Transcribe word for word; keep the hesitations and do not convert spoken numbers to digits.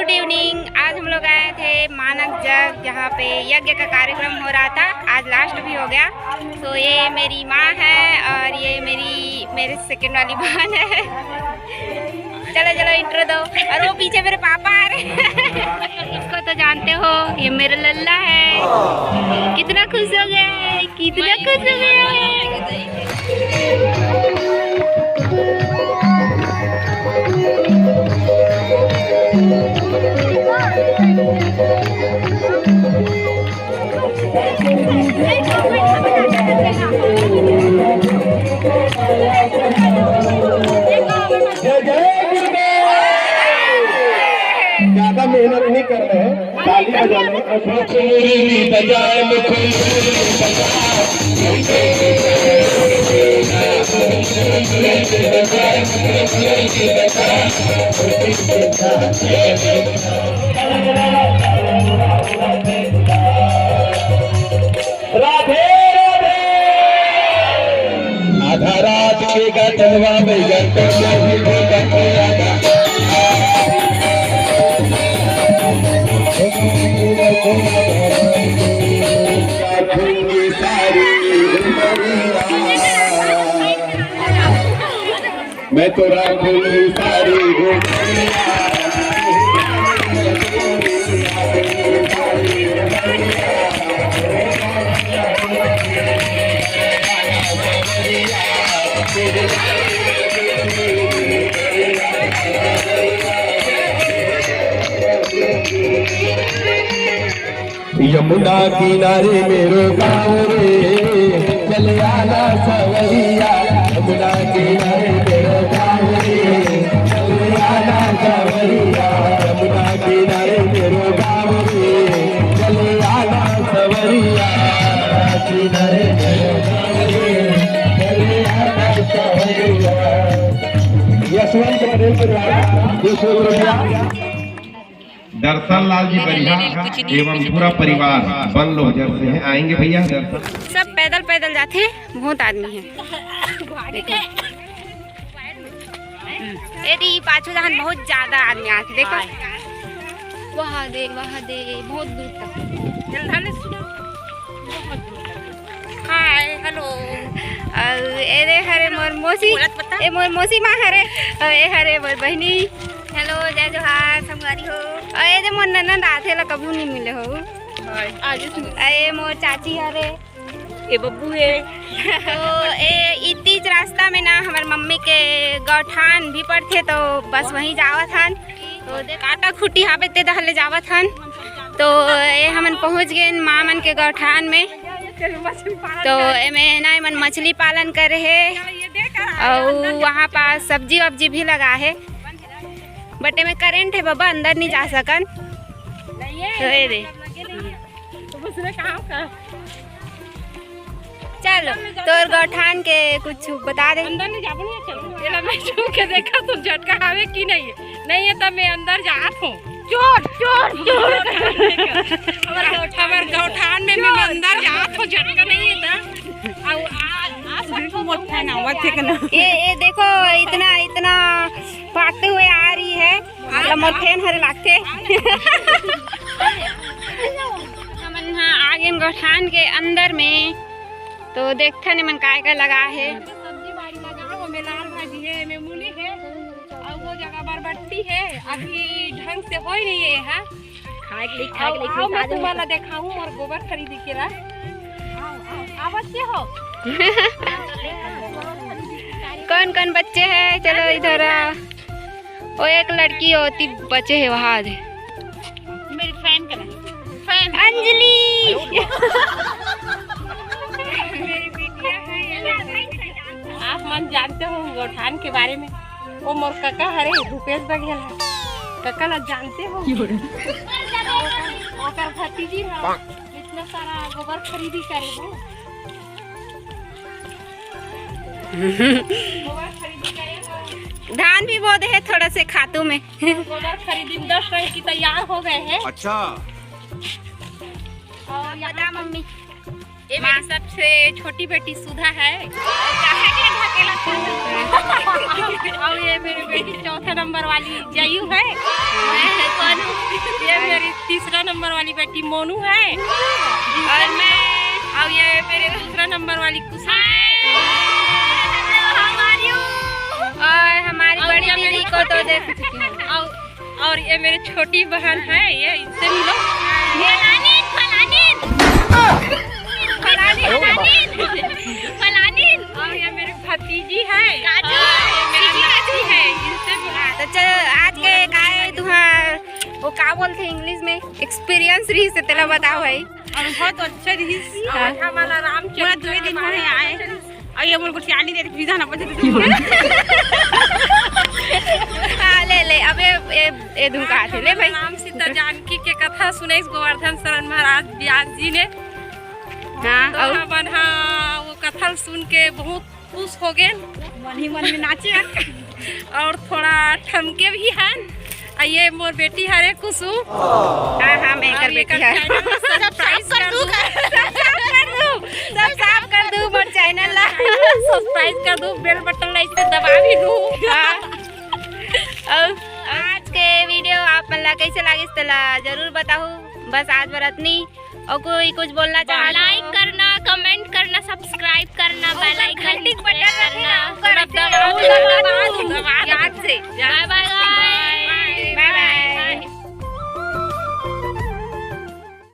गुड evening. आज हम लोग आए थे मानक जग, जहाँ पे यज्ञ का कार्यक्रम हो रहा था। आज लास्ट भी हो गया। तो ये मेरी माँ है और ये मेरी मेरे सेकंड वाली बहन है। चलो चलो, इंट्रो दो। और वो पीछे मेरे पापा आ रहे हैं। इसको तो जानते हो, ये मेरा लल्ला है। कितना खुश हो गया है, कितना खुश हो गया है। ज्यादा मेहनत नहीं करना है, ताली बजाना है। राधे राधे। आधा रात के गटलवा में गटल नहीं, गटल लगा। मैं तो राखूंगी सारी उमरिया। यमुना किनारे मेरो गाँव रे, चले आना सवरिया। यमुना किनारे मेरो गाँव रे, चले आना सवरिया। यमुना किनारे मेरो गाँव रे, चले आना सवरिया। किनारे मेरो गाँव रे, चले आना सवरिया। यशवंत पटेल के द्वारा दो सौ रुपया। दर्शन लाल जी बरिहा एवं पूरा परिवार बन लोहजर से हैं। आएंगे भैया, दर्शन। सब पैदल पैदल जाते हैं, बहुत आदमी है। देखो। हम्म। ये दी पाछू जहान बहुत ज्यादा आदमी आते, देखो। वहाँ दे, वहाँ दे, बहुत दूर तक। जलधाने सुनो। हाय, हेलो। अउ एदे हरे मोर मौसी, बोलत बता। ए मोर मौसी माँ हरे, अउ ए हरे मोर बहिनी। हेलो, जय जोहार, संगवारी हो। अउ एदे मोर ननद आथे ला कभू नहीं मिले हो। हाय। अउ ए मोर चाची हरे। ए बब्बू हे। तो ए, ई तीज रास्ता में ना हमर मम्मी के गौठान भी पड़थे, तो बस वहीं जावत हन। तो देख, काटा खूटी हावे ते डहर ले जावत हन। तो ए हमन पहुँच गए माँ मन के गौठान में। तो एमे ना एमन मछली पालन करे हे, अउ वहाँ पास सब्जी वब्जी भी लगा हे। बट एमे करंट हे बाबा, अंदर नहीं जा सकन। तो ए दे। तो बस मैं कहाँ का? चलो, तोर गौठान के कुछ बता दे। अंदर नहीं जाबो नहीं, चलो। तेला मैं छू के देखा तो झटका हावे कि नहीं है। नहीं है तब मैं अंदर जात हूँ। चोर, चोर, चोर। हमर गौठान, हमर गौठान में मैं अंदर जात हूँ, झटका नहीं है था। अब आ, आ सकत हो मोर फैन आवत हे कि ना? ये, ये देखो, इतना, इतना भागते हुए आ रही है। मतलब मोर फैन हरे लागथे। हमन ह आ गेन गौठान के अंदर में, तो देखथन एमन काय काय लगा हे। सब्जी बाड़ी लगा हे, ओमे लाल भाजी हे, एमे मूली हे, अउ वो जगह बरबट्टी हे। अभी ढंग से होय नहीं हे, हाँ। खाए के लिए, खाए के लिए अउ, अउ, मैं तुम्हारा देखाऊं और गोबर खरीदी के ला। आओ, आओ, आओ, बच्चे हो। कौन कौन बच्चे हैं? चलो इधर आ। वो एक लड़की होती बचे है वहाँ दे। मेरी फैन करा, फैन। अंजलि। आप मन जानते हो गौठान के बारे में? वो मोर कका हरे, भूपेश बघेल है। कका ला जानते हो? ओकर भतीजी है। इतना सारा गोबर खरीदी करे हो। गोबर खरीदी करे हो। धान भी बो दे है थोड़ा से खातू में। गोबर खरीदी दस टन की तैयार हो गए हैं। अच्छा। और यहाँ बता मम्मी। ये मेरी सबसे छोटी बेटी सुधा है। काहे के ढकेला? और ये मेरी बेटी चौथा नंबर वाली जयू है। ये मेरी तीसरा नंबर वाली बेटी मोनू है। और मैं, और ये मेरे दूसरा नंबर वाली कुसुम है। और हमारी और बड़ी ये दीदी मेरी को तो देख चुकी हूँ। और, और ये मेरी छोटी बहन है, ये इससे मिलो। फलानीन, फलानीन। फलानीन, फलानीन। फलानीन। और ये मेरी भतीजी है। काजू। और ये मेरा नाती है, इनसे मिलो। तो चलो, आज के काय तुहार, वो का बोलते हैं इंग्लिश में, एक्सपीरियंस रही से तेला बताओ भाई। अनुभव तो अच्छा रही। हाँ। हमारा राम पूरा दो दिन में आए। और ये मोर गोठियानी दे के जाना पड़े। हाँ, ले, ले, अब ये, ये, ये धुन कहा थे, ले भाई। राम सीता जानकी के कथा सुने गोवर्धन शरण महाराज व्यास जी ने। हाँ, तो और? हमन, हाँ, वो कथा सुन के बहुत खुश हो गए। मन ही मन में नाचे। और थोड़ा ठमके भी हैं। आ ये मोर बेटी हरे कुसुम। हाँ, हाँ, मैं और एकर ये बेटी कर है। Channel में subscribe कर दू। Subscribe कर दू। Subscribe कर दू मोर channel ला। Subscribe कर दू, bell button ला इसे दबा भी दू। हाँ। और आज के video आप मन ला कैसे लागिस तेला जरूर बताहू। बस आज बर अतनी। और कोई कुछ बोलना चाहत हो? Like करना, comment करना, subscribe करना, और bell icon घंटी के button करना, दबाओ, दबाओ, दबाओ, दबाओ। याद से। Bye bye guys।